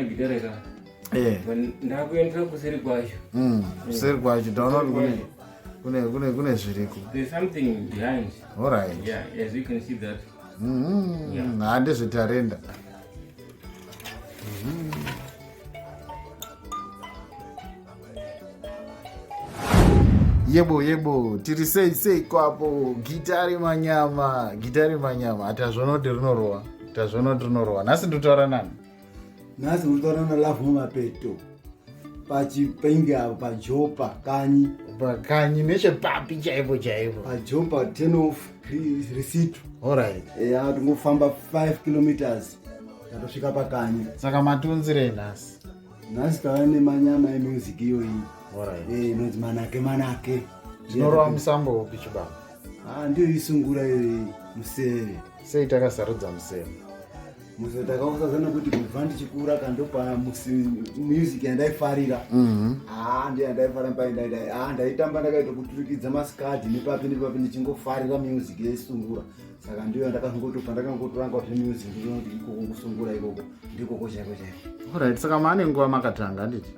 gitare ka Eh. Ndakuendesa kuseri kwacho. Kuseri kwacho taona kuti kune kune kune kune zviriko. There's something behind. All right. Yeah, as you can see that. Yeah. Handezvetarenda. Yebo yebo, tiri sei sei kwapo, gitari manyama, gitari manyama. Tazviona kuti rinorowa, tazviona kuti rinorowa. Nhasi ndikutaura nani? Nhasi ndikutaura naLove Mapeto pachipinge apo pajopa kanyi. Pakanyi nechepapi chaipo chaipo? Pajopa 10 of receipt. Alright. Eya, tingofamba 5 kilometers tatosvika pakanyi. Saka matiunzirei nhasi? Nhasi tava nemanyama emusic iyoyi. Alright. Eh, inonzi manake manake. Tinorova musambo upi chibaba? Ah, ndiyo isungura iyoyi museve. Sei takasarudza museve? Museve takausarudza nekuti kubva ndichikura kandopa music yandaifarira. Ah, ndiyo yandaifarira paindaidai. Ah, ndaitamba ndakaita kuturikidza masikadhi nepapi nepapi ndichingofarira music yeisungura. Saka ndiyo yandakazongotopa ndakangotoranga kuti music ndinoona kuti ikoko kusungura ikoko ndikoko chaiko chaiko. Alright, saka maane nguva makatanga handiti?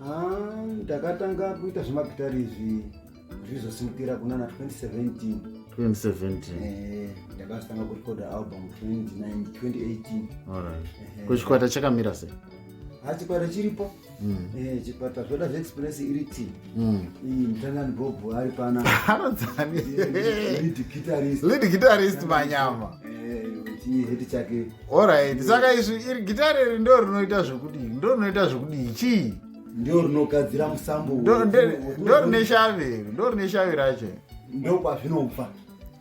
Ah, ndakatanga kuita zvemagitari izvi zvizosimukira kunana 2017. 2017. Ndakazotanga kurekoda album 2018. Alright. Ko chikwata chakamira sei? Ha, chikwata chiripo. Chikwata zvoda zveexpress iri t. Iyi Mutangani Bob ari pana. Anodzani? Lead guitarist. Lead guitarist manyama. Chiheti chake. Alright, saka izvi iri gitare iri ndo rinoita zvekudii? Ndo rinoita zvekudii? Chii? Ndo rinogadzira musambo. Ndo rine shavi, ndo rine shavi racho. Ndo kwazvinobva,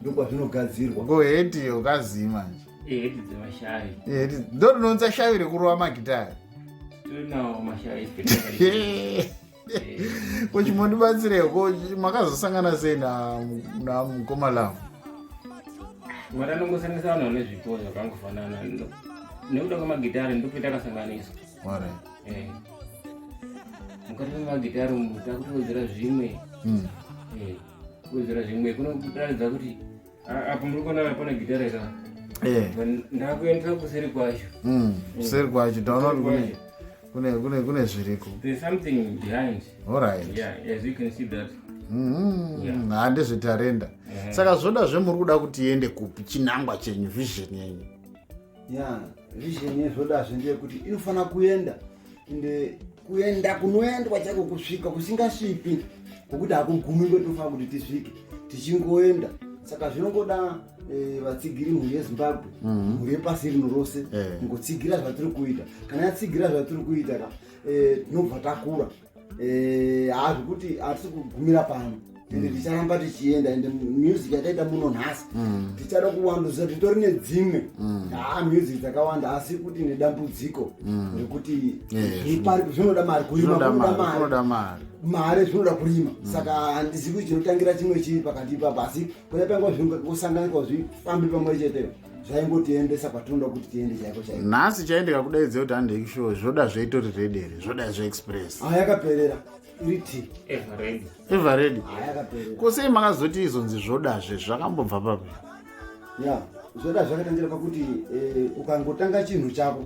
ndo kwazvinogadzirwa. Go heti ukazii manje. Heti dzemashavi. Heti ndo rinonza shavi rekurova magitare. Tonawo mashavi. Ko chimondibatsirei ko makazosangana sei na mukoma Love? Mwari anongosanganisa vanhu vane zvipo zvakangofanana. Nekuda kwemagitare ndokuita akasanganiswa. Alright. Mukati memagitare umu takutowedzera zvimwe. Kuwedzera zvimwe kunokuratidza kuti apo muri kuona pane gitare ka. Ndakuendesa kuseri kwacho. Kuseri kwacho taona kuti kune zviriko. There's something behind. Alright. Yeah, as you can see that. Handezvetarenda. Saka zvoda zvemuri kuda kuti iende kupi chinangwa chenyu, vision yenyu? Yeah, vision yezvodazve ndeyekuti inofana kuenda ende kuenda kunoendwa chaiko kusvika kusingasvipi ngokuti hakugumi kwetinofanira kuti tisvike tichingoenda. Saka zvinongoda vatsigiri mhuri yeZimbabwe, mhuri yepasi rino rose kungotsigira zvatiri kuita. Kana yatsigira zvatiri kuita ka, tinobva takura. Hazvikuti hatisi kugumira pano, ende ticharamba tichienda. Ende music yataita muno nhasi tichada kuwanduza, titori nedzimwe music dzakawanda, asi kuti nedambudziko rekuti zvinoda mari kurima, kunoda mari. Mari zvinoda kurima. Saka handizivi kuti chinotangira chimwe chii pakati ipapo, asi kuna panguva zvingosanganikwa zvifambi pamwe chete zvaingotiendesa kwatinoda kuti tiende chaiko chaiko. Nhasi chaendeka kudaidza kuti handei kushow, zvoda zveitori ready here? Zvoda zveexpress. Ah, yakaperera iri t. Ever ready. Ever ready. Ah, yakaperera. Ko sei makazoti izonzi zvodazve, zvakambobva papi? Ya, zvoda zvakatangira pakuti ukangotanga chinhu chako,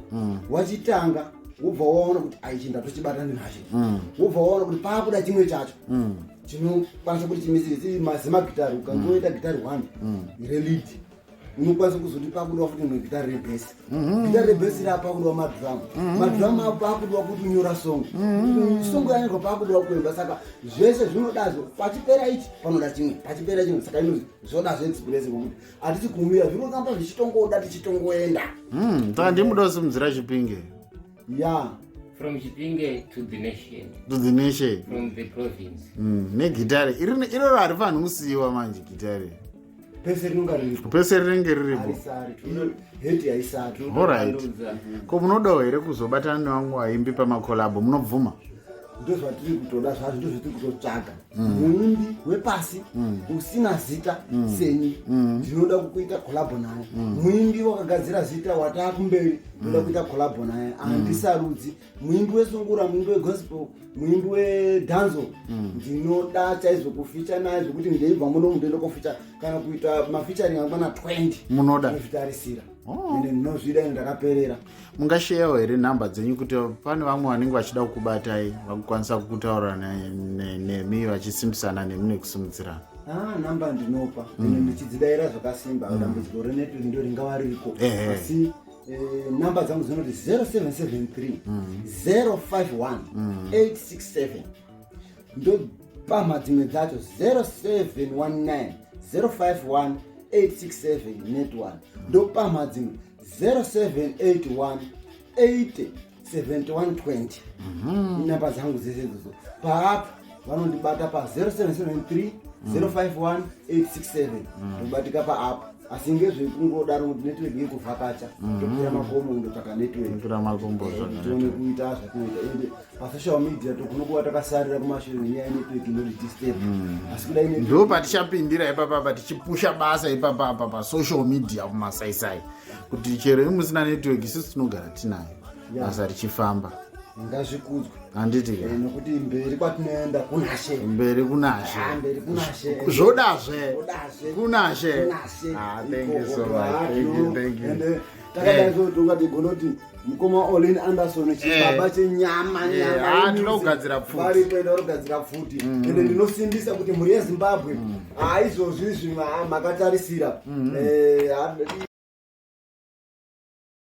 wachitanga wobva waona kuti aichi ndatochibata ndinacho, wobva waona kuti paakuda chimwe chacho chinokwanisa kuti chimisire semagitari. Ukangoita gitari 1 relead, unokwanisa kuzoti pakudiwa futi rimwe gitari rebhesi. Gitari rebhesi raa pakudiwa madhuramu, madhuramu apo pakudiwa kuti unyora songo, songo yanyorwa pakudiwa kuimba. Saka zvese zvinodazvo, pachipera ichi panoda chimwe, pachipera chimwe. Saka inonzi zvoda zveexpress ngokuti hatisi kumira, zvinoramba zvichitongoda tichitongoenda. Saka ndimuda kusimudzira Chipinge. Ya. From Chipinge to the nation. To the nation. From the province. Negitare iroro harifaniri kusiyiwa manje gitare. Pese rinonga riripo. Pese rinenge riripo. Harisari. Heti haisari. Alright. Ko munodawo here kuzobatana nevamwe vaimbi pamakolabo, munobvuma? Ndozvatiri kutoda zvazvo, ndozvatiri kutotsvaga. Muimbi wepasi usina zita seni, ndinoda kukuita kolabo naye. Muimbi wakagadzira zita wataa kumberi, ndoda kuita kolabo naye. Handisarudzi muimbi wesungura, muimbi wegospel, muimbi wedanzo, ndinoda chaizvo kuficha naye zvekuti ndeibva muno mundoenda koficha kana kuita mafeaturing angwana 20. Munoda. Ndozvitarisira. Oh. Ende ndinozvida, ende ndakaperera. Mungasheyawo here nhamba dzenyu kuti pane vamwe vanenge vachida kukubatai, vakukwanisa kutaura nemi, vachisimbisana nemi nekusimudzirana? Ah, namba ndinopa ende ndichidzidaira zvakasimba. Dambudziko renetwork ndo ringava ririko, asi namba dzangu dzinoti 0773 051 867. Ndopamha dzimwe dzacho 0719 051 867 net 1. Ndopamha dzimwe 0781 80 71 20. Inamba dzangu dzese idzodzo. Paapo vanondibata pa 0773 051 867, ndobatika paapo. Asi ngezvekungodaro kuti network yekuvhakacha, tokwira makomo kundotsvaka network. Kukwira makombo. Tione kuita zvatinoita. Ende pasocial media tokunokuva takasarira kumashure nenyaya yenetwork inotidisturb, asi kudai network- Ndo patichapindira ipapapa, tichipusha basa ipapapa pasocial media kumasaisai, kuti chero imusina network, isusu tinogara tinayo. Basa richifamba. Ngazvikudzwe. Handiti? Nokuti mberi kwatinoenda kunashe. Mberi kunashe. Ah, mberi kunashe. Zvodazve. Zvodazve. Kunashe. Kunashe. Ah, thank you so Ikoko, much. ah, Thank you, thank you. Ende takadai so tongati gonoti mukoma Olin Anderson, chibaba chenyama, nyama yemusic. Tinogadzira pfuti. Vari kuenda kugadzira pfuti. Ende ndinosimbisa kuti mhuri yeZimbabwe, haizvozvi izvi makatarisira.